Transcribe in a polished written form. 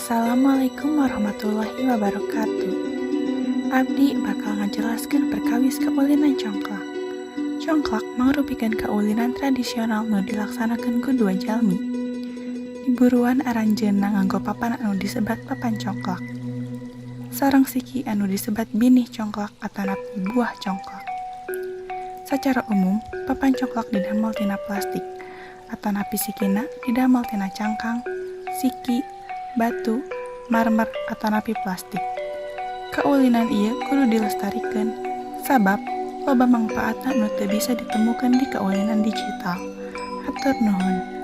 Assalamualaikum warahmatullahi wabarakatuh. Abdi bakal ngajelaskeun perkawis kaulinan congklak. Congklak mangrupikeun kaulinan tradisional nu dilaksanakeun ku dua jalmi. Diburuan aranjeunna nganggo papan anu disebat papan congklak sareng siki anu disebat binih congklak atanapi buah congklak. Sacara umum, papan congklak didamel tina plastik atanapi sikina didamel tina cangkang, siki, batu, marmer atanapi plastik. Kaulinan ieu kudu dilestarikeun sabab loba mangpaatna nu teu bisa ditemukeun di kaulinan digital. Hatur nuhun.